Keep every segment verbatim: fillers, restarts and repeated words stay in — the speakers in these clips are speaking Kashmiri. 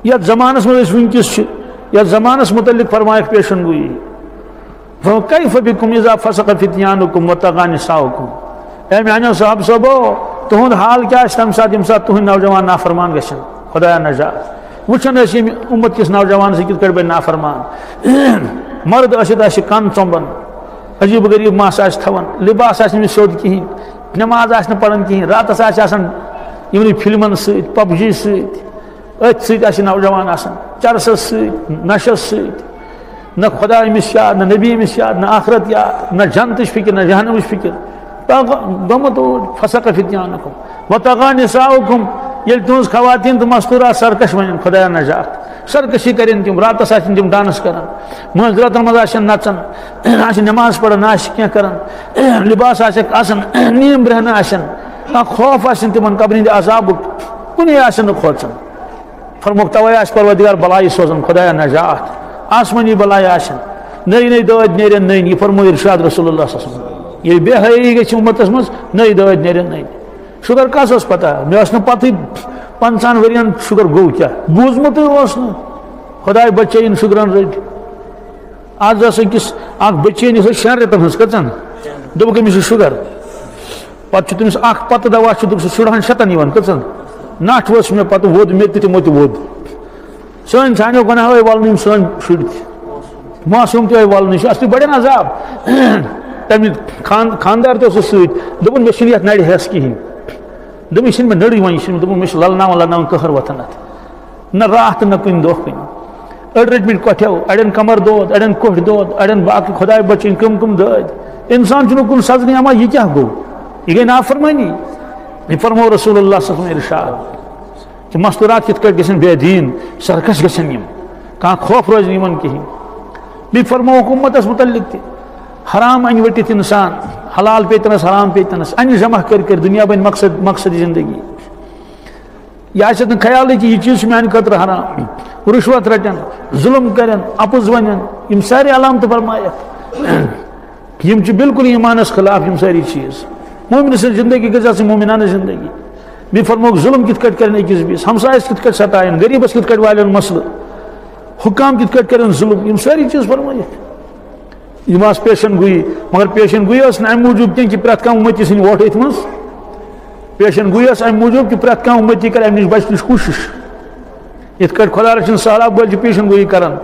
یتھ زمانس منٛز أسۍ وٕنکیٚس چھِ، یتھ زمانس متعلق فرمایکھ پیشن گویی۔ فکیف بکم اذا فسق فتیانکم وطغی نساؤکم۔ اے میانیو صاحب صٲبو، تُہُنٛد حال کیٛاہ آسہِ تَمہِ ساتہٕ، ییٚمہِ ساتہٕ تُہٕنٛدۍ نوجوان نافرمان گژھن؟ خدایا نجات۔ وٕچھان ٲسۍ ییٚمہِ اُمت کِس نوجوانس سۭتۍ کِتھ کٲٹھۍ بنہِ نافرمان۔ مرد ٲسِتھ آسہِ کن ژۄمبان، عجیٖب غریٖب مس آسہِ تھاوان، لباس آسہِ نہٕ أمِس سیوٚد کِہیٖنۍ، نماز آسہِ نہٕ پران کِہیٖنۍ، راتس آسہِ آسان یِمنٕے فلمن سۭتۍ، پب جی سۭتۍ، أتھۍ سۭتۍ آسہِ نوجوان آسان، چرسس سۭتۍ، نشس سۭتۍ۔ نہ خدا أمِس یاد، نہ نبی أمِس یاد، نہ آخرت یاد، نہ جنتٕچ فکر، نہ جہنمٕچ فکر۔ پاگل گوٚمُت اوٗرۍ، فسق فتیانکم وطغی نساؤکم۔ ییٚلہِ تُہٕنٛز خواتین تہٕ مستورات سرکش بنن، خدایا نجات۔ سرکشی کرن تِم، راتس آسن تِم ڈانس کران، مٲنٛزِ راتن منٛز آسن نژان، آسن نماز پران، آسہِ کینٛہہ کران، لباس آسٮ۪کھ آسان، نیم برہنہٕ آسن، کانٛہہ خوف آسن تِمن قبرِ ہٕنٛدِ عذابُک، کُنے آسن نہٕ کھوژان۔ فرمووُکھ، توے آسہِ پروردگار بلایہِ سوزان، خدایا نجات۔ آسمانی بلایہِ آسن، نٔے نٔے دٲدۍ نیرن نٔنۍ۔ یہِ فرموو ارشاد رسول اللہ صلی اللہ علیہ وسلم۔ ییٚلہِ بے حیٲیی گژھِ اُمتس منٛز، نٔے دٲدۍ نیرن نٔنۍ۔ شُگر کس اوس پتہ؟ مےٚ ٲس نہٕ پتہٕے پنٛژاہن ؤرین شُگر گوٚو کیٛاہ، بوٗزمُتٕے اوس نہٕ۔ خداے بچٲیِن شُگرن رٔٹۍ۔ از ٲس أکِس اکھ بچی، أمِس ٲس شٮ۪ن رٮ۪تن ہٕنٛز، کٔژن؟ دوٚپُکھ، أمِس چھُ شُگر۔ پتہٕ چھُ تٔمِس اکھ پتہٕ دوا چھُ، دوٚپُکھ، سُہ شُرہن شتن یِوان، کٔژن؟ نٹھ ؤژھ مےٚ، پتہٕ ووٚد مےٚ تہِ، تِمو تہِ ووٚد۔ سٲنۍ سانیو گۄناہو آے ولنہٕ یِم سٲنۍ شُرۍ تہِ۔ معصوم تہِ آے ولنہٕ، یہِ چھُ اصلی بڑٮ۪ن عذاب۔ تَمہِ خان-، خانٛدار تہِ اوسُس سۭتۍ، دوٚپُن، مےٚ چھُنہٕ یَتھ نَرِ ہٮ۪س کِہیٖنۍ۔ دوٚپُن، یہِ چھِنہٕ مےٚ نٔرٕے وۄنۍ، یہِ چھِنہٕ مےٚ، دوٚپُن، مےٚ چھِ لَلناوان لَلناوان قہر وۄتھان اَتھ۔ نہ راتھ تہٕ نہ کُنہِ دۄہ کُنہِ۔ أڑۍ رٔٹۍ مٕتۍ کۄٹھٮ۪و، اَڑٮ۪ن کمر دود، اَڑٮ۪ن کۄٹھۍ دود، اَڑٮ۪ن باقٕے خۄداے بچٲیِن کٕم کٕم دٲدۍ۔ اِنسان چھُنہٕ کُن سَزنٕے، اما یہِ کیٛاہ گوٚو؟ یہِ گٔے نافرمٲنی۔ یہِ فرموو رسول اللہ صلی اللہ علیہ وسلم ارشاد۔ تہٕ مستورات کِتھ کٲٹھۍ گژھن بے دیٖن، سرکش گژھن یِم، کانٛہہ خوف روزِ نہٕ یِمن کِہیٖنۍ۔ بیٚیہِ فرمووُکھ اُمتس مُتعلق تہِ، حرام اَنہِ ؤٹِتھ اِنسان، حلال پیٚیہِ تنس، حرام پیٚیہِ تنس، اَنہِ جمع کٔرۍ کٔرۍ، دُنیا بَنہِ مقصد، مقصد زندگی۔ یہِ آسہِ نہٕ خیالٕے کہِ یہِ چیٖز چھُ میانہِ خٲطرٕ حرام۔ رُشوت رَٹن، ظُلُم کَرن، اَپُز وَنن، یِم سارے علامتہٕ فرمایَکھ۔ یِم چھِ بالکل ایٖمانَس خلاف یِم سٲری چیٖز۔ مومنہٕ سٕنٛز زندگی گٔژھ آسٕنۍ مومنانہٕ زندگی۔ بیٚیہِ فرمووُکھ ظُلُم کِتھ کٲٹھۍ کَرن أکِس بیٚیِس، ہمسایَس کِتھ کٲٹھۍ سَتاوَن، غریٖبَس کِتھ کٲٹھۍ والن مسلہٕ، حُکام کِتھ کٲٹھۍ کَرن ظُلُم، یِم سٲری چیٖز فرمٲیِکھ۔ یِم آسہٕ پیشن گویی، مگر پیشن گویی ٲس نہٕ اَمہِ موٗجوٗب کینٛہہ کہِ پرٛٮ۪تھ کانٛہہ اُمتی ژھٕنہِ ووٹ أتھۍ منٛز۔ پیشن گویی ٲس اَمہِ موٗجوٗب کہِ پرٛٮ۪تھ کانٛہہ اُمتی کَرِ اَمہِ نِش بچنٕچ کوٗشِش۔ یِتھ کٲٹھۍ خۄدا رٔچھِن سہلاب وٲلۍ چھِ پیشن گویی کران،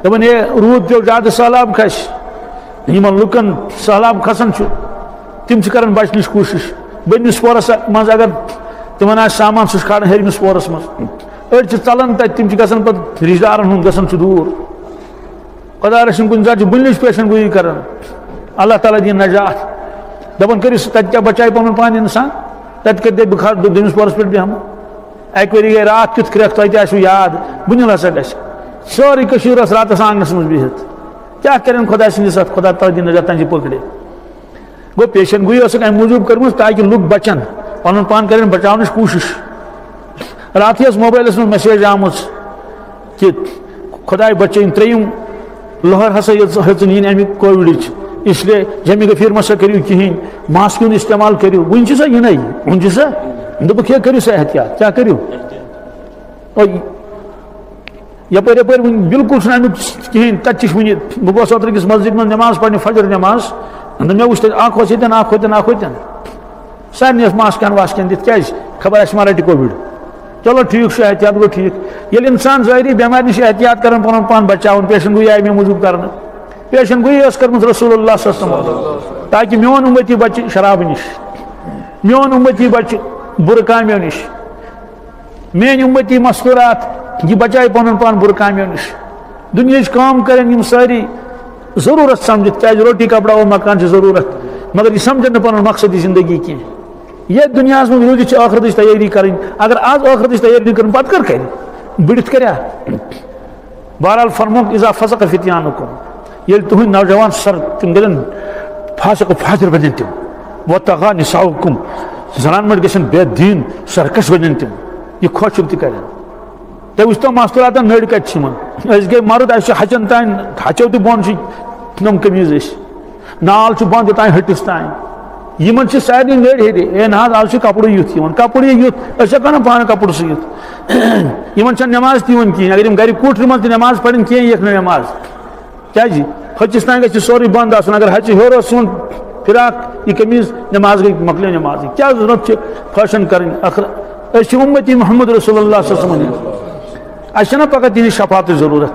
دَپان، ہے، روٗد پیوٚو زیادٕ، سہلاب کھسہِ۔ یِمن لُکن سہلاب کھسان چھُ، تِم چھِ کران بچنٕچ کوٗشِش۔ بٔنمِس پورس منٛز اگر تِمن آسہِ سامان، سُہ چھُ کھالان ہیٚرمِس پورس منٛز۔ أڑۍ چھِ ژلان تتہِ، تِم چھِ گژھان پتہٕ رشتہٕ دارن ہُنٛد، گژھان چھُ دوٗر۔ خۄدا رٔچھِن کُنہِ ساتہٕ چھِ بُنلِچ پیشن گویی کران، اللہ تعالیٰ دِیِن نجات۔ دَپان، کٔرِو سا، تَتہِ کیٛاہ بچایہِ پَنُن پان اِنسان؟ تَتہِ کَتہِ دَپہِ، بہٕ کھالہٕ دٔ-، دٔیمِس پوہرَس پٮ۪ٹھ بیٚہمہٕ؟ اَکہِ ؤری گٔے راتھ کیُتھ کرٛٮ۪کھ، تۄہہِ تہِ آسِوٕ یاد، بُنِل ہسا گژھِ۔ سٲرٕے کٔشیٖر ٲس راتَس آنٛگنَس منٛز بِہِتھ۔ کیٛاہ کَرن خۄداے سٕنٛدِ ساتہٕ؟ خۄدا تعالیٰ دِیِن نجات، تَتہِ چھِ پٔکڑے۔ گوٚو، پیشن گویی ٲسٕکھ اَمہِ موٗجوٗب کٔرمٕژ تاکہِ لُکھ بچن، پَنُن پان کَرن بچاونٕچ کوٗشِش۔ راتھٕے ٲس موبایلَس منٛز میسیج آمٕژ کہِ خۄداے بچٲیِن، ترٛیٚیِم لہر ہسا یٔژ-، ہیٚژٕن یِنۍ اَمہِ کووِڈٕچ، اس لیے جمع غفیر مہ سا کٔرِو کِہیٖنۍ، ماسکہِ ہُنٛد استعمال کٔرِو۔ وُنہِ چھِ سۄ یِنَے، وُنہِ چھِ سۄ۔ دوٚپُکھ، ہے، کٔرِو سا احتیاط، کیٛاہ کٔرِو؟ او، یپٲرۍ، یپٲرۍ وُنہِ بالکل چھُنہٕ اَمیُک کِہیٖنۍ، تَتہِ تہِ چھِ وُنہِ۔ بہٕ گوس اوترٕ أکِس مسجد منٛز نماز پرنہِ، فجر نماز، تہٕ مےٚ وُچھ تَتہِ اَکھ اوس ییٚتٮ۪ن، اَکھ ہوٚتٮ۪ن، اَکھ ہوٚتٮ۪ن۔ سارنٕے ٲس ماسکن واسکن دِتھ، کیٛازِ؟ خبر آسہِ ما رَٹہِ کووِڈ۔ چلو ٹھیٖک چھُ، احتیاط گوٚو ٹھیٖک۔ ییٚلہِ اِنسان ظٲہری بٮ۪مارِ نِش احتیاط کران، پَنُن پان بچاوُن، پیشن گویی آیہِ اَمے موٗجوٗب کرنہٕ۔ پیشن گویی ٲس کٔرمٕژ رسول اللہ صلی اللہ علیہ وسلم، تاکہِ میون اُمتی بچہِ شرابہٕ نِش، میون اُمتی بچہِ بُرٕ کامیو نِش۔ میٲنۍ اُمتی مستورات، یہِ بچایہِ پنُن پان بُرٕ کامیو نِش۔ دُنیاہٕچ کٲم کرن یِم سٲری ضروٗرت سمجھِتھ، کیازِ روٹی، کپڑا و مکان چھِ ضروٗرت، مگر یہِ سمجھن نہٕ پنُن مقصدی زندگی کینٛہہ۔ یتھ دُنیاہس منٛز روٗزِتھ چھِ ٲخرتٕچ تیٲری کرٕنۍ۔ اگر آز ٲخرتٕچ تیٲری نہٕ کرٕنۍ، پتہٕ کر کرِ؟ بٕڈِتھ کریا؟ بہرحال فرمووُکھ، اذا فسق فتیانکم، ییٚلہِ تُہٕنٛدۍ نوجوان سر، تِم گٔژھن فاسق و فاجر بنن تِم، وطغی نساؤکم، زنان مٔڑۍ گژھن بے دیٖن سرکش بنن تِم، یہِ خۄش یِم تہِ کرن۔ تُہۍ وٕچھتو مستوراتن نٔرۍ کتہِ چھِ یِمن۔ أسۍ گٔے مرد، اَسہِ چھِ ہچن تام، ہچو تہِ بۄن چھِ یِم قمیٖض أسۍ، نال چھُ بۄن تہِ تام ہٹِس تام۔ یِمن چھِ سارنٕے نٔرۍ ہیٚرِ، ہے نہ حظ، از چھُ کپرُے یُتھ یِوان، کپرُے یُتھ، أسۍ ہٮ۪کو نہٕ پانہٕ کپُر سُوِتھ۔ یِمن چھَنہٕ نٮ۪ماز تہِ یِوان کِہیٖنۍ۔ اگر یِم گرِ کوٹھرِ منٛز تہِ نٮ۪ماز پرن کینٛہہ، یِیَکھ نہٕ نٮ۪ماز۔ کیٛازِ؟ ہۄچھِس تام گژھِ سورُے بنٛد آسُن۔ اگر ہۄچھِ ہیوٚر اوس سون فراک، یہِ قمیٖض، نٮ۪ماز گٔے، مۄکلے نٮ۪مازٕے۔ کیٛاہ ضروٗرت چھِ فیشن کرٕنۍ؟ ٲخر أسۍ چھِ اُمتی محمد رسول اللہ صلی اللہ علیہ وسلم ہٕنٛدۍ۔ اَسہِ چھَنہ پگاہ تِہِنٛز شفاعتٕچ ضروٗرت؟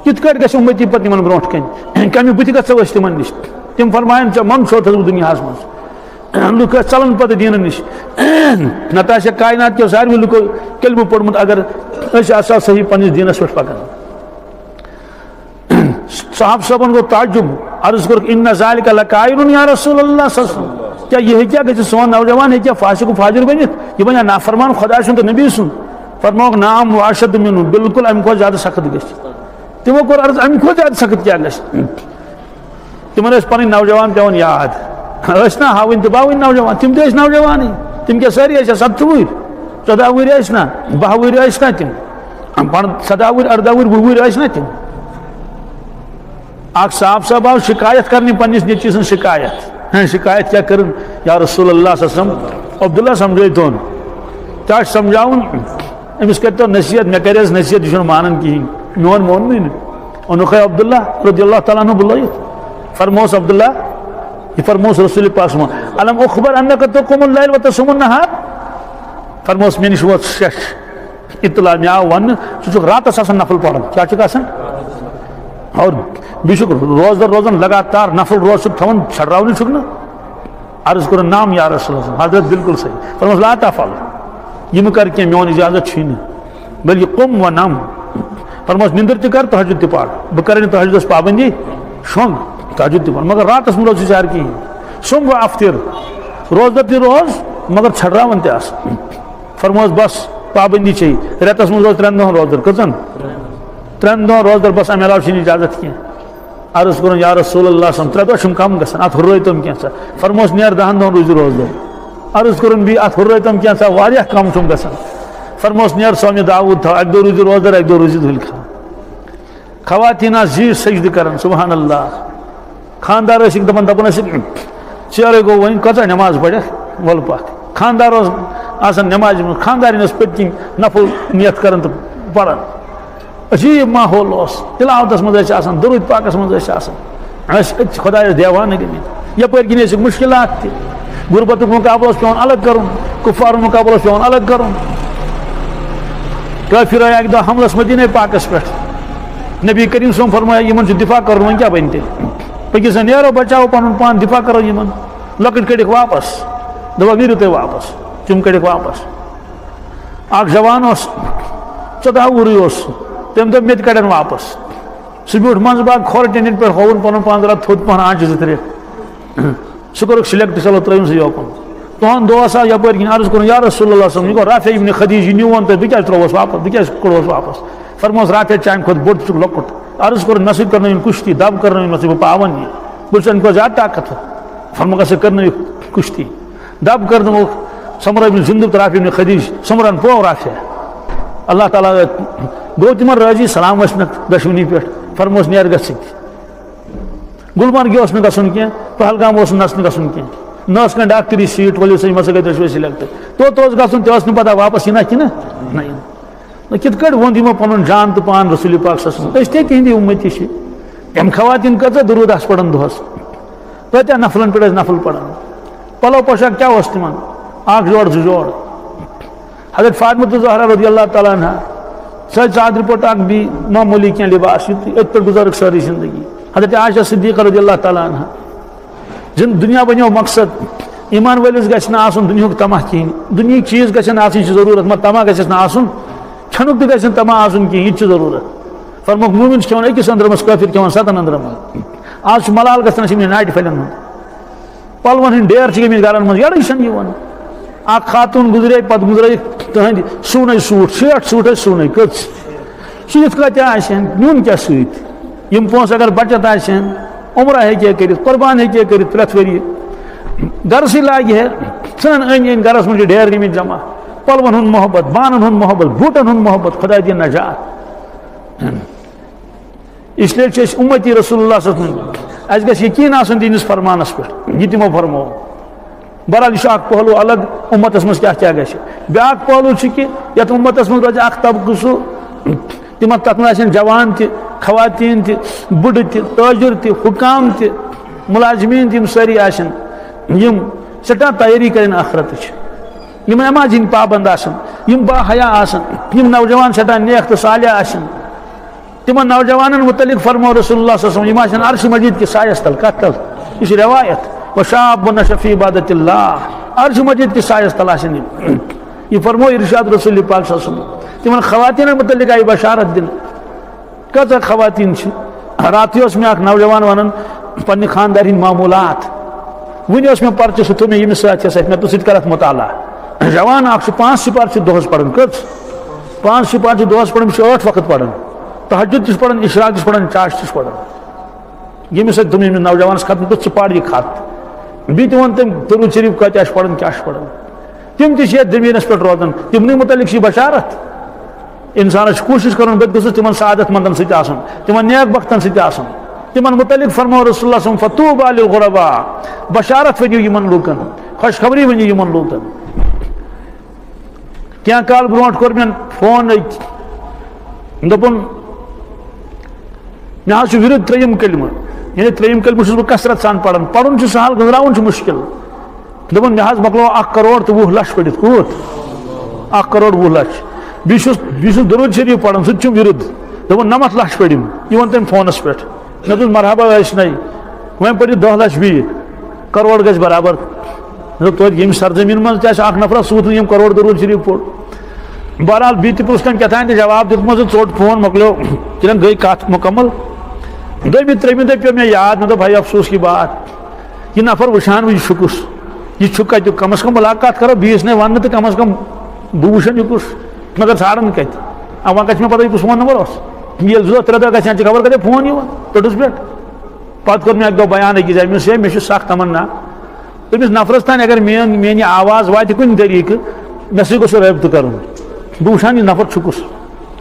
کِتھ کٲٹھۍ گژھِ اُمتی پتہٕ یِمن برونٛٹھ کَنہِ؟ کَمہِ بُتھِ گژھو أسۍ تِمن نِش؟ تِم فرمایَن، "ژےٚ منٛدچھوتھس بہٕ دُنیاہَس منٛز۔" لُکھ ٲسۍ ژلان پتہٕ دیٖنہٕ نِش۔ نتہٕ آسہِ ہا کائنات کیو ساروٕے لُکو کلمہٕ پوٚرمُت، اگر أسۍ آسہٕ ہو صحیح پننِس دیٖنس پٮ۪ٹھ پکان۔ صحابہٕ صٲبن گوٚو تعجب، عرض کوٚرُکھ، "ان ذالک لکائن یا رسول اللہ صلی اللہ علیہ وسلم، کیٛاہ یہِ ہیٚکیٛاہ گٔژھِتھ؟ سون نوجوان ہیٚکیٛاہ فاسق و فاجر بٔنِتھ؟ یہِ بنیٛا نافرمان خۄداے سُنٛد تہٕ نبی سُنٛد؟" فرمووُکھ، "نعم و اشد منہ، بالکل امہِ کھۄتہٕ زیادٕ سخت گژھِ۔" تِمو کوٚر عرض، "امہِ کھۄتہٕ زیادٕ سخت کیٛاہ گژھِ؟" تِمن ٲسۍ پنٕنۍ نوجوان پٮ۪وان یاد۔ ٲسۍ نا ہاوٕنۍ تہٕ باوٕنۍ نوجوان، تِم تہِ ٲسۍ نوجوانٕے۔ تِم کیٛاہ سٲری ٲسۍ ستتھٕ وُہٕرۍ، ژۄداہ وُہٕرۍ ٲسۍ نا، باہ وُہٕرۍ ٲسۍ نا تِم، پنٛد-، سداہ وُہٕرۍ، ارداہ وُہٕرۍ، وُہ وُہٕرۍ ٲسۍ نا تِم۔ اکھ صاحب صٲب آو شکایت کرنہِ پننِس نیٚچوِ سٕنٛز شکایت۔ ہاں، شکایت کیٛاہ کٔرٕن؟ یا رسول اللہ صلی اللہ علیہ وسلم، عبداللہ سمجھٲیتون۔ کیٛاہ چھُ سمجھاوُن؟ أمِس کٔرۍتو نصیحت، مےٚ کَرٮ۪س نصیحت، یہِ چھُنہٕ مانان کِہیٖنۍ، میون موننٕے نہٕ۔ اوٚنُکھ ہے عبداللہ رضی اللہ تعالیٰ عنہ بُلٲیِتھ۔ فرمووُس عبداللہ، یہِ فرمووُس رسول پاک صلی اللہ علیہ وسلم، "الم اخبر انک تقوم اللیل و تصوم النہار؟" فرمووُس، مےٚ نِش ووت شش اطلاع، مےٚ آو وننہٕ، ژٕ چھُکھ راتس آسان نفل پران۔ کیٛاہ چھُکھ آسان؟ اور بیٚیہِ چھُکھ روزدر روزان لگاتار، نفل روزٕ چھُکھ تھاوان، چھڑراونٕے چھُکھ نہٕ۔ عرض کوٚرُن، "نعم یا رسول اللہ"، حضرت بالکل صحیح۔ فرمووُس، "لا تفعل، یہِ مہٕ کر کینٛہہ، میون اجازت چھُے نہٕ، بلکہ قم و نم"۔ فرمووُس، "نِندٕر تہِ کر، تہجد تہِ پر، بہٕ کرے نہٕ تہجدس پابندی، شۄنٛگ، تہجد تہِ پر، مگر راتس مہٕ روز ژٕ سحر کِہیٖنۍ، صم و افطر، روزدر تہِ روز، مگر چھڑراوان تہِ آس"۔ فرمووُس، "بس، پابندی چھے، رٮ۪تس منٛز روز ترٛٮ۪ن دۄہن روزدر"۔ کٔژن؟ ترٛٮ۪ن دۄہن روزدر، بس، امہِ علاوٕ چھِنہٕ اجازت کینٛہہ۔ عرض کوٚرُن، "یا رسول اللہ صلی اللہ علیہ وسلم، ترٛےٚ دۄہ چھُم کم گژھان، اتھ ہُررٲوتم کینٛژھا؟" فرمووُس، "نیر دہن دۄہن روٗزِو روزدر۔" عرض کوٚرُن بیٚیہِ، "اتھ ہُررٲوتم کینٛژھا، واریاہ کم چھُم گژھان۔" فرمووُس، "نیر صومِ داوود تھاو، اکہِ دۄہ روٗزِو روزدر، اکہِ دۄہ روٗزِو ذوالفطر۔" خواتین آسہٕ زیٖٹھۍ سجدٕ کران، سبحان اللہ۔ خاندار ٲسِکھ دپان، دپان ٲسِکھ، "ژیرے گوٚو، وۄنۍ کۭژاہ نماز پرکھ، وَلہٕ پکھ۔" خاندار اوس آسان نمازِ منٛز، خاندارِنۍ ٲس پٔتۍ کِنۍ نفل نیت کران تہٕ پران۔ عجیب ماحول اوس، تلاوتس منٛز ٲسۍ آسان، درود پاکس منٛز ٲسۍ آسان۔ ٲسۍ أتھۍ خۄدایس دیوانہٕ گٔمٕتۍ۔ یپٲرۍ کِنۍ ٲسِکھ مُشکلات تہِ، غربتُک مقابلہٕ اوس پٮ۪وان الگ کرُن، کُفارُک مقابلہٕ اوس پٮ۪وان الگ کرُن۔ کٲفِر آیہِ اکہِ دۄہ حملس مدینے پاکس پٮ۪ٹھ۔ نبی کریم صلی اللہ علیہ وسلم فرمایہِ، یِمن چھُ دفاع کرُن، وۄنۍ کیٛاہ بنہِ تیٚلہِ؟ پٔکِو سا، نیرو، بچاوو پنُن پان، دفاع کرو یِمن۔ لۄکٕٹۍ کٔڑِکھ واپس، دپان، "نیٖرِو تُہۍ واپس۔" تِم کٔڑِکھ واپس۔ اکھ جوان اوس، ژۄداہ وُہرٕے اوس، تٔمۍ دوٚپ، "مےٚ تہِ کڑن واپس۔" سُہ بیوٗٹھ منٛزٕ باگ کھۄر ٹیٚنٛڈٮ۪ن پٮ۪ٹھ، ہووُن پنُن پان ذرا تھوٚد پہن، آنچہِ زٕ ترٛےٚ۔ سُہ کوٚرُکھ select، چلو، ترٛٲیِو سا یوکُن۔ تُہُنٛد دوس آو یپٲرۍ کِنۍ، عرض کوٚرُن، "یا رسول اللہ صلی اللہ علیہ وسلم، یہِ گوٚو رافع ابن خدیج، یہِ نیوٗون تۄہہِ، بہٕ کیٛازِ ترٛووس واپس، بہٕ کیٛازِ کوٚڑہوس واپس؟" فرمووُس، "رافع چانہِ کھۄتہٕ بوٚڑ، ژٕ چھُکھ لۄکُٹ۔" عرض کوٚرُن، "مےٚ سۭتۍ کرنٲوِن کُشتی، دب کرنٲوِن مےٚ سۭتۍ، بہٕ پاوَن یہِ، بہٕ چھُس اَمہِ کھۄتہٕ زیادٕ طاقتور۔" فرمووُکھ، "اَسہِ کرنٲوِو کُشتی۔" دب کرنووُکھ سمرہ ابن جندب تہٕ رافع ابن خدیج، سمرہن پوو رافع۔ اللہ تعالیٰ گوٚو تِمن رٲضی، سلام ٲسۍ نہٕ دۄشوٕنی پٮ۪ٹھ، فرمووُس، "نیر گژھٕکۍ۔" گلمرگہِ اوس نہٕ گژھُن کینٛہہ، پہلگام اوس نہٕ نژنہِ گژھُن کینٛہہ، نہ ٲس کانٛہہ ڈاکٹری سیٖٹ، ؤلِو سا، یِم ہسا گٔے دۄشوے select۔ توٚت اوس گژھُن، تہِ ٲس نہٕ پتہ واپس یِنا کِنہٕ نہ یِن۔ نہ، کِتھ کٲٹھۍ ووٚن یِمو پنُن جان تہٕ پان رسول پاک صلی اللہ علیہ وسلم؟ أسۍ تہِ تِہِنٛدی اُمتی چھِ۔ تِم خواتین کۭژاہ درود آسہٕ پران دۄہس، کۭتیاہ نفلن پٮ۪ٹھ ٲسۍ نفل پران؟ پلو پوشاک کیٛاہ اوس تِمن؟ اکھ جوڑ، زٕ جوڑ۔ حضرت فاطمہ الزہرا رضی اللہ تعالیٰ عنہا، سۄ ژادرِ پوٚٹ اکھ، بیٚیہِ معموٗلی کینٛہہ لباس، یُتھ أتھۍ پٮ۪ٹھ گُزٲرٕکھ سٲرٕے زندگی۔ حضرت عائشہ صدیقہ رضی اللہ تعالیٰ عنہا، زن دُنیا بنیو مقصد، ایمان وٲلِس گژھِ نہٕ آسُن دُنیاہُک طمع کِہیٖنۍ۔ دُنیہٕکۍ چیٖز گژھن آسٕنۍ چھِ ضروٗرت، مگر طمع گژھٮ۪س نہٕ آسُن، کھٮ۪نُک تہِ گژھِ نہٕ طمع آسُن کِہیٖنۍ، یہِ تہِ چھُ ضروٗرت۔ فرمووُکھ، مومن چھُ کھٮ۪وان أکِس أنٛدرمس، کٲفِر کھٮ۪وان ستن أنٛدرمن۔ آز چھُ ملال گژھان اَسہِ یِمنٕے ناٹہِ پھلٮ۪ن ہُنٛد۔ پلون ہٕنٛدۍ ڈیر چھِ گٔمٕتۍ گرن منٛز، یڑٕے چھَنہٕ یِوان۔ اکھ خاتوٗن گُزرے، پتہٕ گُزرٲیِکھ تُہٕنٛدۍ سُونے سوٗٹ، شیٹھ سوٗٹ ٲسۍ سُونے، کٔژ؟ سُہ یِتھ کٲٹھۍ آسہِ ہن، نیُن کیٛاہ سۭتۍ؟ یِم پونٛسہٕ اگر بچت آسہِ ہن، عمرہ ہیٚکہِ ہے کٔرِتھ، قربان ہیٚکہِ ہے کٔرِتھ پرٛٮ۪تھ ؤرِیہِ۔ گرسٕے لاگہِ ہے، ژھٕنن أنٛدۍ أنٛدۍ گرس منٛز چھِ ڈیر گٔمٕتۍ جمع۔ پلون ہُنٛد محبت، بانن ہُنٛد محبت، بوٗٹن ہُنٛد محبت، خۄداے دِیِن نجات۔ اس لیے چھِ أسۍ اُمتی رسول اللہ صلی اللہ علیہ وسلم۔ اَسہِ گژھِ یقیٖن آسُن تِہنٛدِس فرمانس پٮ۪ٹھ، یہِ تِمو فرموو۔ بہرحال، یہِ چھُ اکھ پہلو الگ، اُمتس منٛز کیٛاہ کیٛاہ گژھِ۔ بیٛاکھ پہلو چھُ کہِ یتھ اُمتس منٛز روزِ اکھ طبقہٕ سُہ، تِمن، تتھ منٛز آسن جوان تہِ، خواتین تہِ، بُڈٕ تہِ، تاجر تہِ، حکام تہِ، ملازمین تہِ، یِم سٲری آسن، یِم سٮ۪ٹھاہ تیٲری کرن ٲخرتٕچ، یِم نمازِ ہٕنٛدۍ پابند آسن، یِم با حیا آسن، یِم نوجوان سٮ۪ٹھاہ نیک تہٕ صالح آسن۔ تِمن نوجوانن متعلق فرموو رسول اللہ صلی اللہ علیہ وسلم، یِم آسن عرش مجید کِس سایس تل۔ کتھ تل؟ یہِ چھِ روایت۔ وشاب نشأ فی عبادت اللہ، عرش مجید کِس سایس تل آسن یِم۔ یہِ فرموو ارشاد رسول پاک صلی اللہ علیہ وسلم۔ تِمن خواتینن متعلق آیہِ بشارت دِنہٕ۔ کۭژاہ خواتین چھِ؟ راتھٕے اوس مےٚ اکھ نوجوان ونان پننہِ خاندارِ ہٕنٛدۍ معموٗلات۔ وُنہِ اوس مےٚ پرچہٕ، سُہ تھوٚو مےٚ ییٚمِس سۭتۍ، یَس سۭتۍ مےٚ تُہۍ سۭتۍ کرکھ مطالعہ۔ جوان اکھ چھُ، پانٛژھ چھِ پرچہٕ دۄہس پران۔ کٔژ؟ پانٛژھ چھِ پرچہٕ دۄہس پران، یہِ چھُ ٲٹھ وقت پران۔ تہجد تہِ چھُ پران، اشراق تہِ چھُ پران، چاشت تہِ چھُ پران۔ ییٚمِس سۭتۍ دوٚپ مےٚ، ییٚمِس نوجوانس ختم، دوٚپ، "ژٕ پَر یہِ خط۔" بیٚیہِ تہِ ووٚن تٔمۍ دروٗد شریٖف کۭتیٛاہ چھِ پَرُن، کیٛاہ چھِ پَرُن۔ تِم تہِ چھِ یَتھ زٔمیٖنَس پٮ۪ٹھ روزان، تِمنٕے مُتعلِق چھِ یہِ بشارت۔ اِنسانَس چھِ کوٗشِش کَرُن، بہٕ تہِ گوٚژھُس تِمَن سعادت مندَن سۭتۍ آسُن، تِمَن نیک بختَن سۭتۍ آسُن۔ تِمَن مُتعلِق فرموو رسول اللہ صلی اللہ علیہ وسلم، "فطوبیٰ للغرباء"، بشارت ؤنِو یِمَن لوٗکَن، خوشخبری ؤنِو یِمَن لوٗکَن۔ کینٛہہ کال برونٛٹھ کوٚر مےٚ فون أکۍ، دوٚپُن، "مےٚ حظ چھُ ورد ترٛیٚیِم کلمہٕ، یعنی ترٛیٚیِم کلمہٕ چھُس بہٕ کثرت سان پران، پرُن چھُ سہل، گٔنٛزراوُن چھُ مُشکل۔" دوٚپُن، "مےٚ حظ مۄکلوو اکھ کرور تہٕ وُہ لچھ پٔرِتھ۔" کوٗت؟ اکھ کرور وُہ لچھ۔ بیٚیہِ چھُس، بیٚیہِ چھُس درود شریف پران، سُہ تہِ چھُم ورد۔ دوٚپُن، "نَمَتھ لچھ پٔرِم"، یہِ ووٚن تٔمۍ فونس پٮ۪ٹھ۔ مےٚ دوٚپ، "مرحبا ٲسۍ نَے، وۄنۍ پٔرِو دَہ لچھ بیٚیہِ، کرور گژھِ برابر۔" مےٚ دوٚپ، "توتہِ ییٚمہِ سرزمین منٛز تہِ آسہِ اکھ نفرا، سُہ ووت نہٕ ییٚمۍ کرور درود شریف پوٚر۔" بہرحال، بیٚیہِ تہِ پرُژھ تٔمۍ کیٛاہ تام تہِ جواب دیُتمُت، ژوٚٹ فون، مۄکلیو، تِمن گٔے کتھ مُکمل۔ دوٚیمہِ ترٛیٚیِمہِ دۄہ پیوٚو مےٚ یاد، مےٚ دوٚپ، "ہاے افسوس کی بات، یہِ نفر وٕچھان وۄنۍ یہِ چھُ کُس، یہِ چھُ کتیُک، کم از کم مُلاقات کرو بیٚیِس نَے وننہٕ تہٕ کم از کم بہٕ وٕچھن یہِ کُس، مگر ژھانڈن کتہِ؟ آ، وۄنۍ کتہِ چھِ مےٚ پتہ یہِ کُس فون نمبر اوس؟ ییٚلہِ زٕ دۄہ ترٛےٚ دۄہ گژھِ، ہا چھِ خبر کتہِ فون یِوان ٹٔٹِس پٮ۪ٹھ؟" پتہٕ کوٚر مےٚ اکہِ دۄہ بیان أکِس جایہِ، مےٚ دوٚپُس، "ہے، مےٚ چھِ سخ تمنا، تٔمِس نفرس تام اگر میٲنۍ، میٲنۍ یہِ آواز واتہِ کُنہِ طریٖقہٕ، مےٚ سۭتۍ گوٚژھ سُہ رٲبطہٕ کرُن۔ بہٕ وٕچھان یہِ نفر چھُ کُس۔"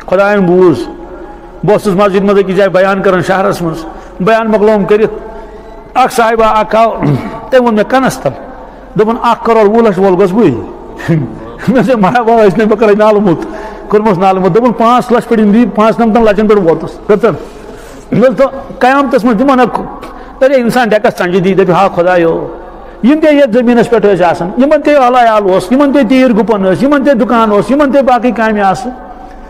خۄدایَن بوٗز۔ بہٕ اوسُس مسجد منٛز أکِس جایہِ بیان کران شہرس منٛز۔ بیان مۄکلووُم کٔرِتھ، اکھ صاحبہ اکھ آو، تٔمۍ ووٚن مےٚ کنس تل، دوٚپُن، "اکھ کرور وُہ لچھ وول گوٚژھ بٕے۔" مےٚ دوٚپ، "مرحبا، ٲسۍ نہٕ، بہٕ کرے نالہٕ موٚت۔" کوٚرمَس نالہٕ موٚت۔ دوٚپُن، "پانٛژھ لچھ پٔرِم دی، پانٛژھ نمتن لچن پٮ۪ٹھ ووتُس۔" کٔژن؟ مےٚ دوٚپ، قیامتس منٛز دِمو نا، اگر انسان ڈیکس ژنجہِ دی، دپہِ، "ہا خدایو، یِم تہِ یتھ زٔمیٖنس پٮ۪ٹھ ٲسۍ آسان، یِمن تہِ اہل عیال اوس، یِمن تہِ تیٖر گُپن ٲسۍ، یِمن تہِ دُکان اوس، یِمن تہِ باقٕے کامہِ آسہٕ،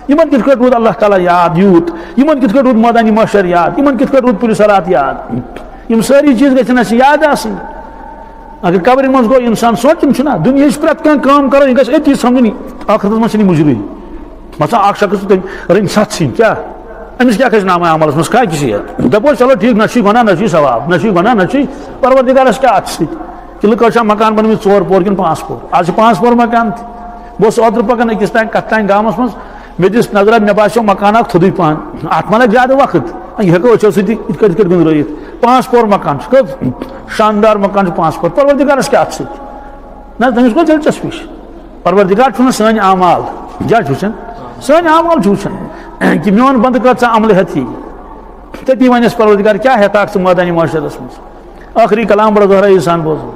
یِمن کِتھ کٲٹھۍ روٗد اللہ تعالیٰ یاد یوٗت؟ یِمن کِتھ کٲٹھۍ روٗد مٲدانِ محشر یاد؟ یِمن کِتھ کٲٹھۍ روٗد پُلہِ صراط یاد؟" یِم سٲری چیٖز گژھن اَسہِ یاد آسٕنۍ۔ اگر قبرِ منٛز گوٚو انسان سونٛچُن چھُنہ، دُنیہٕچ پرٛٮ۪تھ کانٛہہ کٲم کرو، یہِ گژھِ أتی سمجھُن، ٲخرتس منٛز چھِنہٕ یہِ مُجرٕے۔ مثلاً اکھ شخص تہٕ تٔمۍ رٔنۍ ستھ سِنۍ، کیٛاہ؟ أمِس کیٛاہ کھسہِ نامہ عملس منٛز؟ کھاے کِس یہِ؟ دپو، چلو ٹھیٖک، نہ چھُے گۄناہ، نہ چھُے ثواب، نہ چھُے گۄناہ، نہ چھُے پروردگارس کیٛاہ اتھ سۭتۍ؟ کہِ لُکو چھا مکان بنٲومٕتۍ ژور پور کِنہٕ پانٛژھ پور؟ از چھِ پانٛژھ پور مکان تہِ۔ بہٕ اوسُس اوترٕ پکان أکِس تام، کتھ تام گامس منٛز، مےٚ دِژ نظرا، مےٚ باسیو مکان اکھ تھوٚدُے پہن۔ اتھ ما لگہِ زیادٕ وقت؟ یہِ ہٮ۪کو أسۍ سۭتۍ یِتھ کٲٹھۍ، یِتھ کٲٹھۍ گٔنٛزرٲیِتھ۔ پانٛژھ پور مکان چھُ، کٔژ شاندار مکان چھُ، پانٛژھ پور۔ پروردگارس کیٛاہ اتھ سۭتۍ؟ نہ، تٔمِس گوٚو دلچسپی چھِ۔ پروردگار چھُنہٕ سٲنۍ اعمال، کیٛاہ چھُ وٕچھان؟ سٲنۍ اعمال چھُ وٕچھان کہِ میون بندٕ کۭژاہ عملہِ ہٮ۪تھ یی۔ تٔتی ونٮ۪س پروردگار، کیٛاہ ہٮ۪تھ اکھ ژٕ مٲدانِ محشرس منٛز؟ ٲخری کلام بڑٕ دۄہرٲیی سان بوزو۔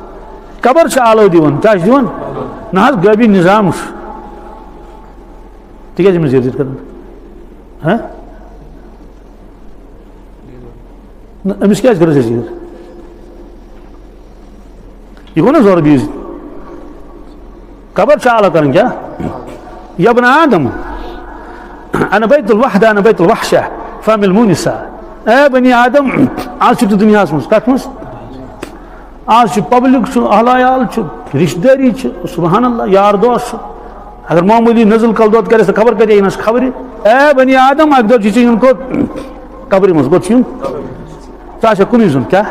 قبر چھِ آلو دِوان، کیٛاہ چھِ دِوان؟ نہ حظ، غٲبی نظام چھُ۔ تِکیٛازِ أمِس زیر زیر کران؟ ہہ؟ نہ، أمِس کیٛازِ کٔرٕس أسۍ زیر؟ یہِ گوٚو نہ زورٕ بیٚیِس؟ قبر چھِ آلو کران کیٛاہ؟ یا بنی آدم، انا بیت الوحدہ، انا بیت الوحشہ، فاعمل مونسا۔ اے بنی آدم، آز چھُ تُہۍ دُنیاہَس منٛز، کَتھ منٛز؟ آز چھُ پبلک، چھُ اہل عیال، چھُ رشتہٕ دٲری، چھُ سبحان اللہ، یار دوست چھُ۔ اگر معموٗلی نزل کل دود کرٮ۪س تہٕ خبر کتہِ یِنَس خبرِ۔ اے بنی آدم، اکہِ دۄہ چھُ ژےٚ یُن کوٚت؟ قبرِ منٛز۔ کوٚت چھُ یُن؟ ژٕ آسکھ کُنُے زوٚن۔ کیٛاہ؟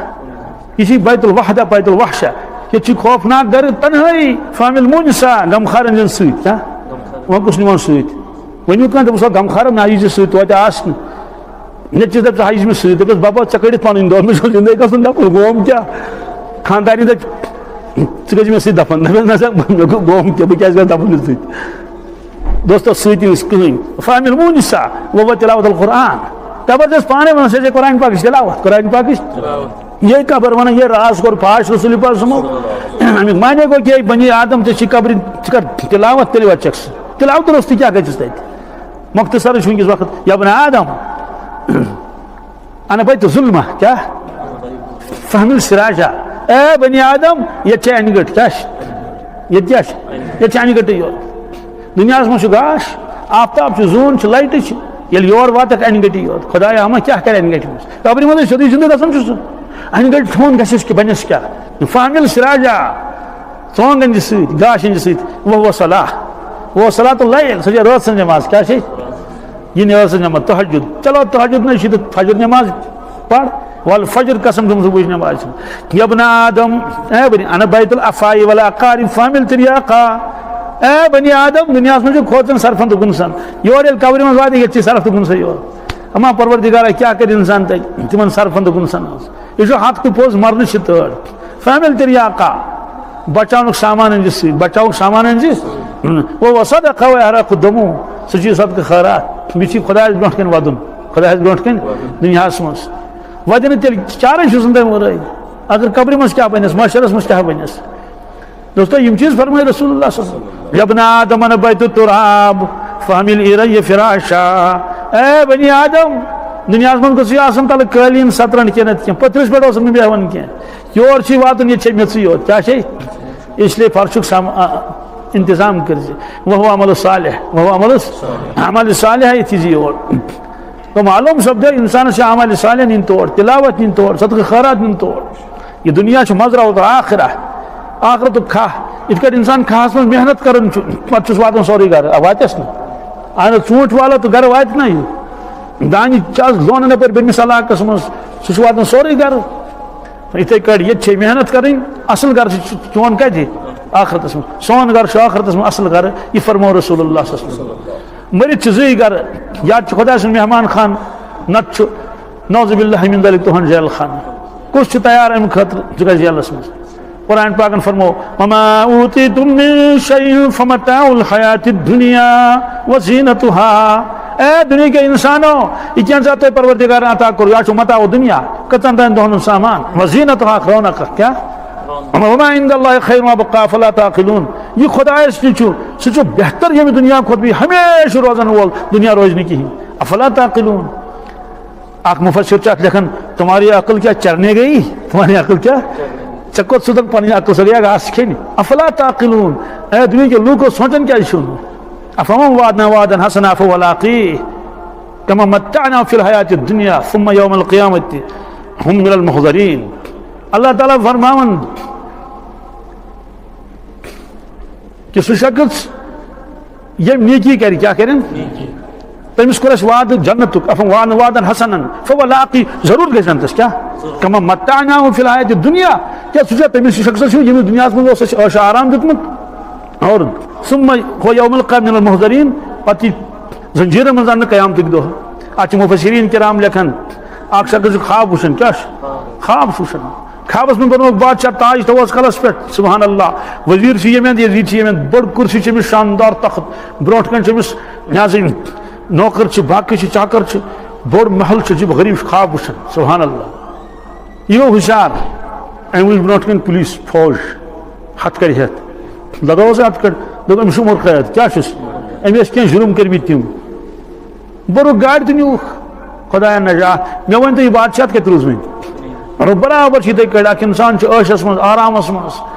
یہِ چھِ بیت الوحدہ، بیت الوحشہ۔ ییٚتہِ چھِ خوفناک گرٕ تنہٲیی، فاعمل مونسا، غمخارن یِن سۭتۍ۔ کیٛاہ؟ وۄنۍ کُس نِوان سۭتۍ؟ ؤنِو کانٛہہ، دوٚپُس، "آ، غمخارن نہ یی زِ سۭتۍ، توتہِ آس نہٕ۔" مےٚ تہِ چھِ دَپان، "ژٕ ہا یی زِ مےٚ سۭتۍ۔" دوٚپمَس، "بَبا، ژےٚ کٔڑِتھ پَنٕنۍ دۄہ، مےٚ چھُنہٕ زِندَے گژھُن دَپُن، گوم کیٛاہ؟" خانٛدارِنۍ دَپہِ، "ژٕ کٔرۍ زِ مےٚ سۭتۍ دَفن؟" دوٚپمَس، "نہ سا، مےٚ گوٚو گوم کیٛاہ، بہٕ کیٛازِ گژھٕ دَفن ژےٚ سۭتۍ؟" دوستو، سۭتۍ یی نہٕ أسۍ کٕہٕنۍ۔ فاعمل مونسا، وَ تِلاوت القرآن۔ تَبر چھِ أسۍ پانَے وَنان، سُہ چھِ قرآن پاکٕچ تِلاوت، قرآن پاکٕچ۔ یہ قبر ونان، یہ راز کوٚر فاش رسول پاک صلی اللہ علیہ وسلمو۔ امیُک معنی گوٚو کہ بنی آدم، ژےٚ چھی قبرِ، ژٕ کر تلاوت، تیٚلہِ وۄتھ ژےٚ۔ تلاوت روٚستُے کیٛاہ گژھٮ۪س تتہِ؟ مختصر چھُ وٕنکیٚس وقت۔ یا بنی آدم، انا بیت ظلمہ، کیٛاہ؟ فحمل سراجا۔ اے بنی آدم، ییٚتہِ چھِ انہِ گٔٹۍ، کیٛاہ چھِ؟ ییٚتہِ کیٛاہ چھِ؟ ییٚتہِ چھِ انہِ گٔٹٕے یوت۔ دُنیاہس منٛز چھُ گاش، آفتاب چھُ، زوٗن چھُ، لایٹہٕ چھِ۔ ییٚلہِ یور واتکھ انہِ گٔٹی یوت، خدایا اما کیٛاہ کرِ انہِ گٔٹہِ منٛز؟ قبرِ منٛزٕے سیوٚدُے زِندٕ گژھان چھُ سُہ۔ انہِ گٔٹۍ ٹھوٗن گژھٮ۪س کہِ بنٮ۪س کیٛاہ؟ فحمل سراجا، ژونٛگ أنۍ زِ سۭتۍ، گاش أنۍ زِ سۭتۍ۔ وہو صلاح، وہو صلاۃ اللیل، سۄ چھےٚ رٲژ سٕنٛز نماز۔ کیٛاہ چھے؟ یہِ نماز، نماز تہجد۔ چلو تہجد نہ چھِ تہٕ فجر نماز پَر۔ والفجر، قسم چھُم صبحٕچ نماز چھِ۔ یا ابن آدم، اے بنی، انا بیت الافائی والعقار فحمل تریاقا۔ اے بنی آدم، دُنیاہَس منٛز چھُ کھوژان سرفن تہٕ گُنسن۔ یور ییٚلہِ قبرِ منٛز واتہِ، ییٚتہِ چھِ سرف تہٕ گُنسے یوت۔ اما پروردگارا، کیٛاہ کرِ انسان تَتہِ تِمن سرفن تہٕ گُنسن منٛز؟ یہِ چھُ حق تہٕ پوٚز، مرنٕچ چھِ تٲر۔ فحمل تریاقا، بچاونُک سامان أنۍ زِ سۭتۍ، بچاونُک سامان أنۍ زِ۔ وہو صدقہ ویحرق دمہ، سُہ چھُ صدقہٕ خٲرات۔ بیٚیہِ چھُ خۄدایَس برونٛٹھ کَنہِ وَدُن، خۄدایَس برونٛٹھ کَنہِ دُنیاہَس منٛز۔ وَدِ نہٕ تیٚلہِ چارَے چھُس نہٕ تَمہِ وَرٲے۔ اگر قبرِ منٛز کیٛاہ بَنٮ۪س، محشرَس منٛز کیٛاہ بَنٮ۪س؟ دوستو، یِم چیٖز فرمٲے رسول اللہ صلی اللہ علیہ وسلم، "یا ابن آدم انا بیت التراب فحمل الی فراشا"۔ اے بنی آدم، دُنیاہَس منٛز گوٚژھ یہِ آسُن تَلہٕ قٲلیٖن، سترنٛڈ کینٛہہ نَتہٕ کینٛہہ، پٔتھرِس پٮ۪ٹھ اوسُکھ نہٕ بیٚہوان کینٛہہ۔ یور چھُے واتُن، ییٚتہِ چھے میٚژٕے یوت۔ کیٛاہ چھے؟ اس لیے فرشُک سام-، آ، انتظام کٔرۍ زِ۔ وہو عمل صالح، وہو عمل، عمل صالح، یہِ تھٲیزِ یور۔ تو معلوم سپدیو، انسانس چھِ عمل صالح نِنۍ تور، تلاوت نِنۍ تور، صدقہٕ خٲرات نِنۍ تور۔ یہِ دُنیا چھُ مزرعۃ الآخرہ، آخرتُک کھاہ۔ یِتھ کٲٹھۍ انسان کھاہس منٛز محنت کران چھُ، پتہٕ چھُس واتان سورُے گرٕ، آ، واتٮ۪س نہٕ؟ اہن حظ، ژوٗنٛٹھۍ والو تہٕ گرٕ واتہِ نہ یہِ؟ دانہِ چھِ آز لونان یپٲرۍ بٔرمِس علاقس منٛز، سُہ چھُ واتان سورُے گرٕ۔ یِتھَے کٲٹھۍ ییٚتہِ چھے محنت کَرٕنۍ، اَصٕل گَرٕ چھُ چون کَتہِ؟ آخرتَس منٛز۔ سون گَرٕ چھُ آخرتَس منٛز اَصٕل گَرٕ، یہِ فرموو رسول اللہ صلی اللہ علیہ وسلم۔ مٔرِتھ چھِ زٕے گَرٕ، یا چھُ خۄداے سُنٛد مہمان خانہٕ، نَتہٕ چھُ نعوذ باللہ من ذلک تُہُنٛد جیل خانہٕ۔ کُس چھُ تیار اَمہِ خٲطرٕ ژٕ گژھ جیلَس منٛز؟ قرآن پاکَن فرموو، "وما اوتیتم من شیء فمتاع الحیات الدنیا وزینتها۔" اے دُنیہکیو اِنسانو، یہِ کینٛہہ زیادٕ تۄہہِ پروردگارن عطا کوٚر، یا چھُ متاع دُنیا، کٔژَن تام دۄہَن ہُنٛد سامان، وزینتها، اکھ رونق اکھ، کیٛاہ؟ وما عند اللہ خیر وابقیٰ، افلا تعقلون۔ یہِ خۄدایَس نِش چھُ، سُہ چھُ بہتر ییٚمہِ دُنیا کھۄتہٕ بیٚیہِ ہمیشہِ روزَن وول، دُنیا روزِ نہٕ کِہیٖنۍ۔ افلا تعقلون۔ اکھ مفسر چھُ اَتھ لیکھان، "تمہاری عقل کیا چرنے گئی؟ تمہاری عقل کیا؟" ژےٚ کوٚت سُہ دَپان پنٕنۍ عقل، سۄ گٔیہ گاسہٕ کھیٚنہِ۔ افلا تعقلون۔ اے دُنیہکیو لوٗکو، سونٛچان کیٛازِ چھِو نہٕ؟ افمن وعدناه وعدا حسنا فهو لاقیہ۔ کمن متعناه فی الحیات الدنیا ثم یوم القیامۃ هم من المحضرین۔ اللہ تعالیٰ فرماوان کہِ سُہ شخص ییٚمۍ نیکی کرِ، کیٛاہ کرن؟ تٔمِس کوٚر اَسہِ وعدٕ جنتُک، افمن وعدناه وعدا حسنا فهو لاقیہ، ضروٗر گژھِ جنتس۔ کیٛاہ؟ کمن متعناه فی الحیات الدنیا، کیٛاہ سُہ چھا تٔمِس شخصس ہیوٗ ییٚمِس دُنیاہس منٛز اوس اَسہِ عٲش آرام دیُتمُت؟ اور ثم هو یوم القیامۃ من المحضرین، پتہٕ یی زنجیرن منٛز اننہٕ قیامتٕکۍ دۄہ۔ اتھ چھِ مفسرین کرام لیکھان، اکھ شخص چھُ خواب وٕچھان، کیٛاہ چھُ؟ خواب چھُ وٕچھان۔ خوابس منٛز بنووُکھ بادشاہ، تاج تھووس کلس پٮ۪ٹھ، سبحان اللہ۔ وزیر چھُ ییٚمہِ اندٕ، یزید چھُ ییٚمہِ اندٕ، بٔڑ کُرسی چھِ أمِس، شاندار تخت، برونٛٹھ کنہِ چھِ أمِس، یہِ ہسا یہِ نوکر چھِ، باقٕے چھِ، چاکر چھِ، بوٚڑ محل چھُ، عجیب غریب چھُ خواب وٕچھان، سبحان اللہ۔ یہِ گوٚو ہُشار۔ أمۍ وٕچھ برونٛٹھ کَنہِ پُلیٖس فوج ہَتھ کَرِ ہٮ۪تھ۔ لگٲوس ہَتھ کَرِ۔ دوٚپ، "أمِس چھُ عمر قید۔ کیٛاہ چھُس؟ أمۍ ٲسۍ کینٛہہ جُرُم کٔرمٕتۍ تِم۔" بوٚرُکھ گاڑِ تہٕ نیوٗکھ۔ خۄدایا نجات۔ مےٚ ؤنۍ تو، یہِ بادشاہت کَتہِ روٗز وۄنۍ؟ دوٚپُن، برابر چھِ یِتھَے کٲٹھۍ۔ اَکھ اِنسان چھُ عٲشَس منٛز، آرامَس منٛز۔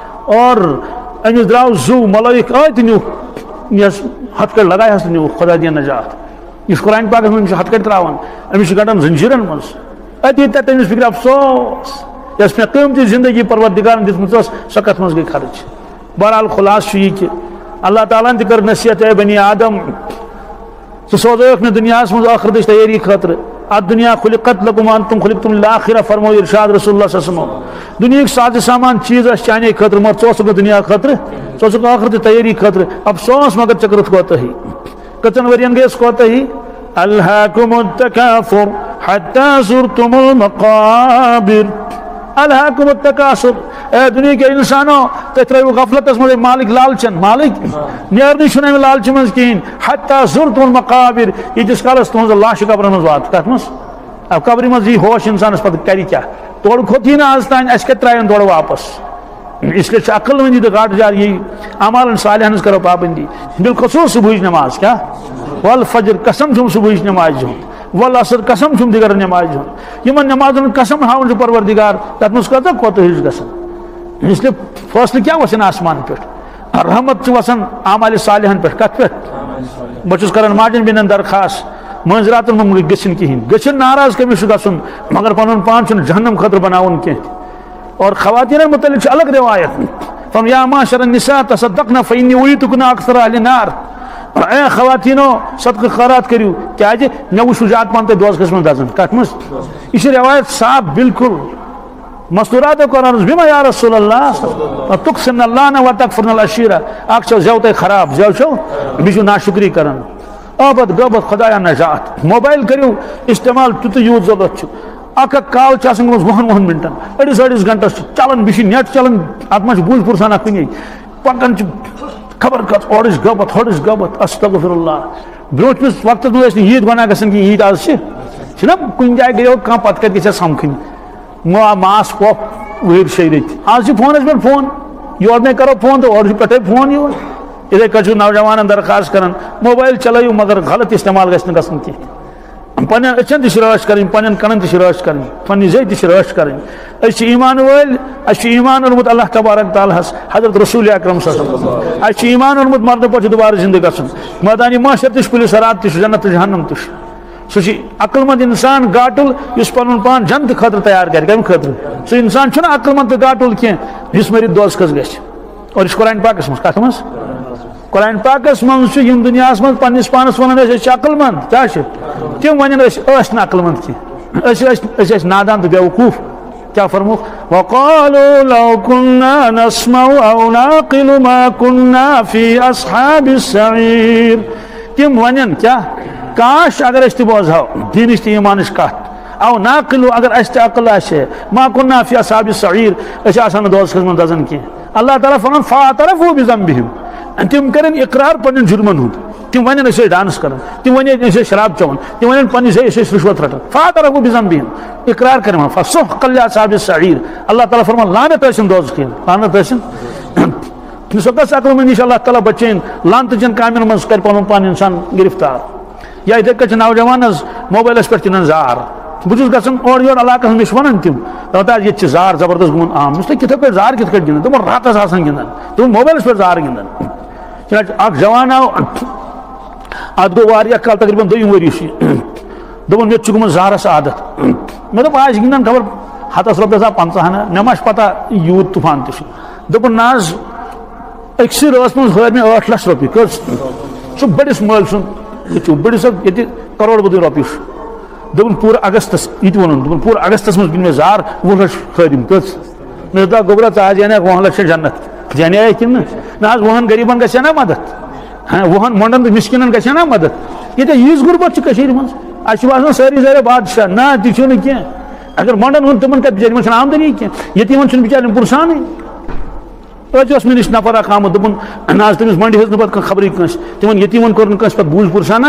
اور أمِس درٛاو زُو، ملٲیِکھ آے تہٕ نیوٗکھ۔ یَس ہَتھ کَرِ لگایہَس تہٕ نیوٗکھ۔ خۄدایا دِیَن نجات۔ یُس قرآن پاکَس منٛز چھُ ہَتھ کَرِ ترٛاوان، أمِس چھُ گَنٛڈان زنجیٖرَن منٛز۔ اَتی تَتہِ تٔمِس فِکرِ افسوس، یۄس مےٚ قۭمتی زندگی پروردگارن دِژمٕژ ٲس، سۄ کَتھ منٛز گٔے خرٕچ؟ بہرحال، خُلاصہٕ چھُ یہِ کہِ اللہ تعالیٰ ہن تہِ کٔر نصیحت، "اے بنی آدم، ژٕ سوزٲیَکھ مےٚ دُنیاہَس منٛز ٲخرتٕچ تیٲری خٲطرٕ۔ الدنیا خلقت لکم وانتم خلقتم للآخرہ"، فرموو ارشاد رسول اللہ صلی اللہ علیہ وسلم۔ دُنیہٕکۍ ساز سامان چیٖز ٲسۍ چانے خٲطرٕ، مگر ژٕ اوسُکھ نہٕ دُنیا خٲطرٕ، ژٕ اوسُکھ ٲخرتٕچ تیٲری خٲطرٕ۔ افسوس، مگر ژےٚ کٔرٕتھ کوتاہی۔ کٔژَن ؤرِین گٔیَس کوتاہی؟ الہاکم التکاثر حتی زرتم المقابر۔ الہاکم التکاثر۔ اے دُنیہٕکیو اِنسانو، تُہۍ ترٛٲوِو غفلتس منٛز، مالٕکۍ لالچن، مالٕکۍ نیرنٕے چھُنہٕ اَمہِ لالچہِ منٛز کِہیٖنۍ۔ حتی زرتم المقابر، ییٖتِس کالس تُہنٛز لاش قبرن منٛز واتہِ۔ کتھ منٛز؟ اب قبرِ منٛز یی ہوش اِنسانس، پتہٕ کرِ کیٛاہ؟ تورٕ کھوٚت یی نہٕ آز تام، اَسہِ کَتہِ ترٛایَن تورٕ واپس؟ اس لیے چھِ عقل مندی تہٕ گاٹہٕ جار یی، اعمالن صالحن ہٕنٛز کرو پابندی۔ بالخصوٗص صبحٕچ نماز، کیٛاہ؟ والفجر، قسم چھُم صبحٕچ نمازِ ہُنٛد، والعصر، قسم چھُم دِگر نمازِ ہُنٛد۔ یِمن نمازن قسم ہاوُن چھُ پروردگار، تَتھ منٛز کۭژاہ کوتٲہی چھِ گژھان۔ اس لیے فٲصلہٕ کیٛاہ وَسن آسمان پٮ۪ٹھ؟ رحمت چھِ وَسان اعمال صالحن پٮ۪ٹھ۔ کَتھ پٮ۪ٹھ؟ بہٕ چھُس کران ماجن بیٚنٮ۪ن درخاست، مٲنٛزِ راتن منٛز گٔژھِنۍ کِہیٖنۍ، گٔژھِنۍ ناراض کٔمِس چھُ گژھُن، مگر پَنُن پان چھُنہٕ جہنم خٲطرٕ بناوُن کینٛہہ۔ اور خواتینن متعلق چھِ الگ روایت۔ فرمایا، "یا معاشر النساء تصدقن فإنی اوریتکن اکثر اہل النار"۔ اے خواتینو، صدقہٕ خٲرات کٔرِو، کیٛازِ مےٚ وٕچھِو زیادٕ پَہَن تُہۍ دوزخَس منٛز دَزان۔ کَتھ منٛز؟ یہِ چھِ روایت صاف بالکل۔ مستورات قرآن، بما یا رسول اللہ، تکثرن اللعن و تکفرن العشیرہ۔ اکھ چھو زیو تۄہہِ خراب، زیو چھو، بیٚیہِ چھو ناشکری کران۔ ابد غیبت خدایا نجات۔ موبائل کٔرِو استعمال تیُتُے یوٗت ضروٗرت چھُ۔ اکھ اکھ کال چھِ آسان گٔمٕژ وُہن وُہن منٹن، أڑِس أڑِس گھنٹس چھِ چلان، بیٚیہِ چھِ نیٹ چلان، اتھ منٛز چھِ بوٗز پرسان اکھ کُنے۔ پکان چھِ خبر کتھ، اورٕچ غیبت، ہورٕچ غیبت، استغفر اللہ۔ برونٛٹھمِس وقتس منٛز ٲسۍ نہٕ ییٖتۍ گۄناہ گژھان کینٛہہ، ییٖتۍ آز چھِ۔ چھِنہ کُنہِ جایہِ گٔیو کانٛہہ، پتہٕ کتہِ گژھِ ہا سمکھٕنۍ؟ ما-، ماس پۄپھ وٕہٕرۍ شیٚیہِ ریٚتۍ۔ آز چھِ فونس پٮ۪ٹھ فون، یورٕ نے کرو فون تہٕ اورٕ چھُ پٮ۪ٹھے فون یِوان۔ یِتھے کٔنۍ چھُ نوجوانن درخاست کران، موبائل چلٲیِو مگر غلط استعمال گژھِ نہٕ گژھُن کینٛہہ۔ پننٮ۪ن أچھن تہِ چھِ رٲچھ کرٕنۍ، پننٮ۪ن کنن تہِ چھِ رٲچھ کرٕنۍ، پننہِ زیٚیہِ تہِ چھِ رٲچھ کرٕنۍ۔ أسۍ چھِ ایمان وٲلۍ، اَسہِ چھُ ایمان اوٚنمُت اللہ تبارک تعالیٰ ہس، حضرت رسول اکرم صلی اللہ علیہ وسلم۔ اَسہِ چھُ ایمان اوٚنمُت مرنہٕ پتہٕ چھُ دوبارٕ زندٕ گژھُن۔ مٲدانِ محشر تہِ چھُ، پُلہِ صراط تہِ چھُ، جنت تہٕ جہنم تہِ چھُ۔ سُہ چھُ عقل مند انسان گاٹُل، یُس پنُن پان جنتہٕ خٲطرٕ تیار کرِ۔ کمہِ خٲطرٕ؟ سُہ انسان چھُنہٕ عقل مند تہٕ گاٹُل کینٛہہ یُس مٔرِتھ دوزخس گژھِ۔ اور یہِ چھُ قرآن پاکس منٛز۔ کتھ منٛز؟ قرآن پاکس منٛز چھُ، یِم دُنیاہس منٛز پننِس پانس ونان ٲسۍ، أسۍ چھِ عقل مند، کیٛاہ چھِ؟ تِم ونن، أسۍ ٲسۍ نہٕ عقل مند کینٛہہ، أسۍ ٲسۍ، أسۍ ٲسۍ نادان تہٕ بیوقوٗف۔ کیٛاہ فرمووُکھ؟ وقالوا لو كنا نسمع او نعقل ما كنا في اصحاب السعير۔ تِم ونن کیٛاہ؟ کاش اگر أسۍ تہِ بوزہو دیٖنٕچ تہٕ ایٖمانٕچ کتھ۔ او نعقل، اگر اَسہِ تہِ عقل آسہِ ہے، ما كنا في اصحاب السعير، أسۍ آسہو نہٕ دوزخس منٛز دزان کینٛہہ۔ اللہ تعالیٰ فرمان، فاعترفوا بذنبهم۔ تِم کَرن اقرار پننٮ۪ن جُرمن ہُنٛد۔ تِم وَنن، أسۍ ٲسۍ ڈانس کران۔ تِم وَنن، أسۍ ٲسۍ شراب چٮ۪وان۔ تِم وَنن پننہِ جایہِ، أسۍ ٲسۍ رُشوت رَٹان۔ فاعترفوا بذنبهم۔ اقرار کَرن وَنان، فسحقا لأصحاب السعير۔ اللہ تعالیٰ فرمان، لعنت ٲسِن دوزخین۔ لعنت ٲسِن۔ تٔمِس اوس عقل مندی، یہِ چھُ اللہ تعالیٰ بچٲیِن لعنتہٕ چٮ۪ن کامٮ۪ن منٛز، کَرِ پَنُن پان اِنسان گِرفتار۔ یا یِتھے کٔنۍ چھِ نوجوان حظ موبایلَس پٮ۪ٹھ گِنٛدان زار۔ بہٕ چھُس گژھان اورٕ یورٕ علاقَس منٛز، مےٚ چھِ وَنان تِم، دَپان، "حظ، ییٚتہِ چھِ زار زبردست گوٚمُت عام۔" مےٚ چھُس، "تۄہہِ کِتھے پٲٹھۍ زار کِتھ کٲٹھۍ گِنٛدان؟" دوٚپُن، "راتَس آسان گِنٛدان۔" دوٚپُن، "موبایلَس پٮ۪ٹھ زار گِنٛدان؟" چنانچہ اَکھ جوان آو، اَتھ گوٚو واریاہ کال، تقریباً دوٚیِم ؤری چھُ یہِ۔ دوٚپُن، "مےٚ تہِ چھُ گوٚمُت زہرَس عادت۔" مےٚ دوٚپ، "آز چھِ گِنٛدان خبر ہَتَس رۄپیَس ہا پنٛژاہ ہنا، مےٚ ما چھِ پَتہ یوٗت طوٗفان تہِ چھُ۔" دوٚپُن، "نہ حظ، أکسٕے رٲژ منٛز ہٲر مےٚ ٲٹھ لَچھ رۄپیہِ۔" کٔژ؟ سُہ بٔڑِس مٲلۍ سُنٛد، یہِ چھُ بٔڑِس ییٚتہِ کَرور بٔدی رۄپیہِ چھُ۔ دوٚپُن، "پوٗرٕ اگستَس"، یہِ تہِ ووٚنُن، دوٚپُن، "پوٗرٕ اگستَس منٛز گِنٛدۍ مےٚ زار وُہ لَچھ ہٲرِم۔" کٔژ؟ مےٚ دوٚپ، "گوٚبرا، ژٕ آز زینکھ وُہَن لَچھَن جنت۔" زینیٛا کِنہٕ نہٕ؟ نہ حظ، وُہَن غریٖبَن گژھِ ہا نا مدد؟ ہاں، وُہَن مۄنڈَن تہٕ مِسکیٖنَن گژھِ ہا نا مدد؟ ییٚتہِ یُس غُربت چھِ کٔشیٖرِ منٛز، اَسہِ چھِ باسان سٲری زَرِ بادشاہ، نہ، تہِ چھُنہٕ کینٛہہ۔ اگر مۄنڈَن ہُنٛد تِمَن کَتہِ بِچارِ، یِمَن چھَنہٕ آمدنی کینٛہہ، ییٚتہِ یِمَن چھُنہٕ بِچارٮ۪ن پُرسانٕے۔ أتۍ اوس مےٚ نِش نفر اکھ آمُت، دوٚپُن، "نہ حظ، تٔمِس مۄنڈِ ہیٚژ نہٕ پتہٕ کانٛہہ خبرٕے کٲنٛسہِ۔" تِمن یتیٖمن کوٚر نہٕ کٲنٛسہِ پتہٕ بوٗز پُرسانا۔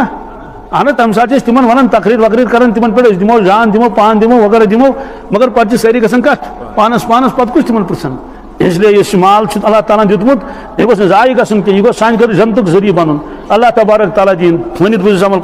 اہن حظ، تَمہِ ساتہٕ چھِ أسۍ تِمن ونان، تقریر وقریر کران تِمن پٮ۪ٹھ، "أسۍ دِمو جان، دِمو پان، دِمو وغیرہ دِمو"، مگر پتہٕ چھِ سٲری گژھان کتھ؟ پانس پانس، پتہٕ کُس تِمن پرژھان؟ اس لیے یُس یہِ مال چھُ اللہ تعالیٰ ہن دیُتمُت، یہِ گوٚژھ نہٕ ضایع گژھُن کینٛہہ، یہِ گوٚژھ سانہِ خٲطرٕ جنتُک ذٔریعہٕ بنُن۔ اللہ تبارک تعالیٰ دِیِن۔ ؤنِتھ بوٗزِو عمل۔